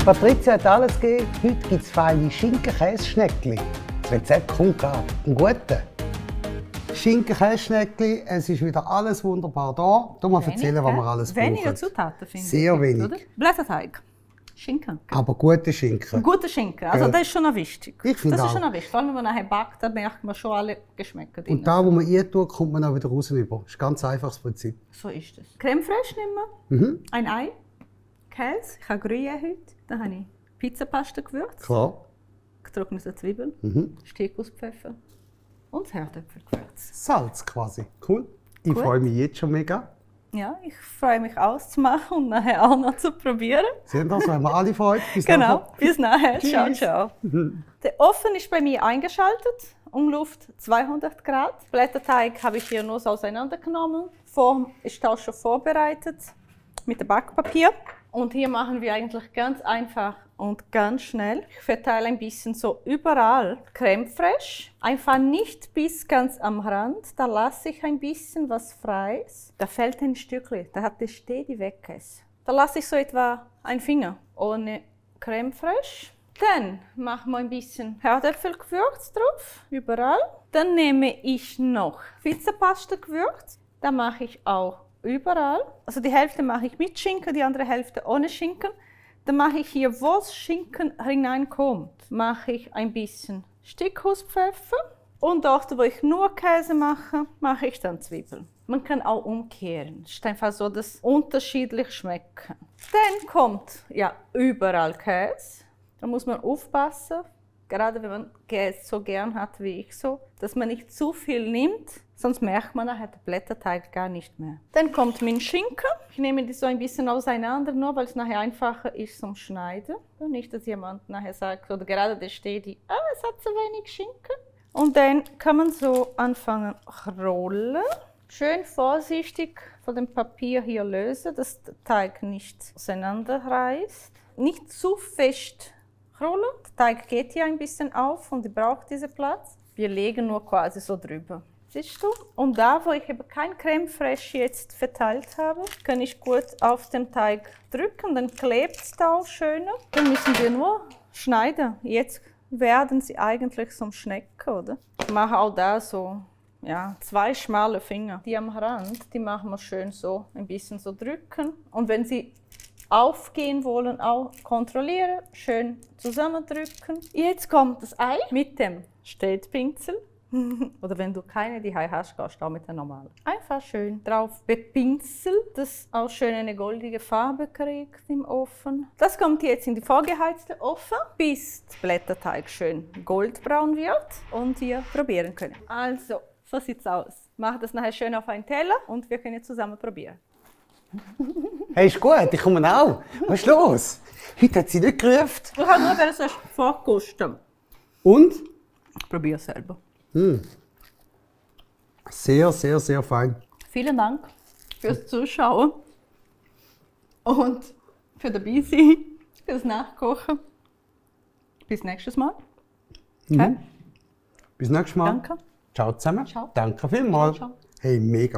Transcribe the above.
Patrizia hat alles gegeben. Heute gibt es feine Schinken-Käse-Schneckli. Das Rezept kommt gerade. Einen guten. Schinken-Käse-Schneckli, es ist wieder alles wunderbar da. Du mal erzählen, was wir alles brauchen. Weniger Zutaten, finde ich. Sehr wenig. Oder? Blätterteig. Schinken. Aber gute Schinken. Gute Schinken, also das ist schon noch wichtig. Ich finde das ist auch. schon noch wichtig. Vor allem, wenn man nachher backt, dann merkt man schon alle Geschmäcker drin. Und da, wo man reintut, kommt man auch wieder raus. Das ist ein ganz einfaches Prinzip. So ist es. Creme fraiche nehmen wir. Ein Ei. Käse. Ich habe Gruyère heute. Dann habe ich Pizzapaste gewürzt. Klar. Getrocknete Zwiebeln. Steckuspfeffer. Und das Herdöpfelgewürz. Salz quasi. Cool. Ich freue mich jetzt schon mega. Ja, ich freue mich auszumachen und nachher auch noch zu probieren. Sehen das, wenn wir alle freuen. Bis Genau, nachher. bis nachher. Ciao, Tschüss. ciao. Der Ofen ist bei mir eingeschaltet, Umluft 200 Grad. Blätterteig habe ich hier nur so auseinandergenommen. Form ist auch schon vorbereitet mit dem Backpapier. Und hier machen wir eigentlich ganz einfach und ganz schnell. Ich verteile ein bisschen so überall Creme fraiche. Einfach nicht bis ganz am Rand. Da lasse ich ein bisschen was Freies. Da fällt ein Stückchen. Da hat der Stedi weg. Da lasse ich so etwa einen Finger ohne Creme fraiche. Dann machen wir ein bisschen Herdöpfelgewürz drauf, überall. Dann nehme ich noch Pizzapaste-Gewürz. Da mache ich auch überall. Also die Hälfte mache ich mit Schinken, die andere Hälfte ohne Schinken. Dann mache ich hier, wo das Schinken hineinkommt, mache ich ein bisschen Steckuspfeffer. Und dort, wo ich nur Käse mache, mache ich dann Zwiebeln. Man kann auch umkehren. Es ist einfach so, dass unterschiedlich schmecken. Dann kommt ja überall Käse. Da muss man aufpassen, gerade wenn man Käse so gern hat wie ich so, dass man nicht zu viel nimmt, sonst merkt man nachher den Blätterteig gar nicht mehr. Dann kommt mein Schinken. Ich nehme die so ein bisschen auseinander, nur weil es nachher einfacher ist zum Schneiden. Und nicht, dass jemand nachher sagt, oder gerade der Stedi, es hat zu wenig Schinken. Und dann kann man so anfangen rollen. Schön vorsichtig von dem Papier hier lösen, dass der Teig nicht auseinanderreißt. Nicht zu fest rollen. Der Teig geht hier ein bisschen auf und braucht diesen Platz. Wir legen nur quasi so drüber. Siehst du? Und da, wo ich eben kein Creme fraiche jetzt verteilt habe, kann ich gut auf den Teig drücken, dann klebt es da auch schöner. Dann müssen wir nur schneiden. Jetzt werden sie eigentlich zum Schnecken, oder? Ich mache auch da so, ja, 2 schmale Finger. Die am Rand, die machen wir schön so, ein bisschen so drücken. Und wenn sie aufgehen wollen, auch kontrollieren, schön zusammendrücken. Jetzt kommt das Ei mit dem Städpinsel. Oder wenn du keine die hast, gehst du auch mit der normalen. Einfach schön drauf bepinselt, dass auch schön eine goldige Farbe kriegt im Ofen. Das kommt jetzt in die vorgeheizte Ofen, bis der Blätterteig schön goldbraun wird und wir probieren können. Also, so sieht's aus. Mach das nachher schön auf einen Teller und wir können zusammen probieren. Hey, ist gut, ich komme auch. Was ist los? Heute hat sie nicht gerufen. Ich habe nur gerne vorgekostet. Und? Ich probiere es selber. Sehr, sehr, sehr fein. Vielen Dank fürs Zuschauen und für dabei sein, fürs Nachkochen. Bis nächstes Mal. Okay? Bis nächstes Mal. Danke. Ciao zusammen. Ciao. Danke vielmals. Ciao, ciao. Hey, mega.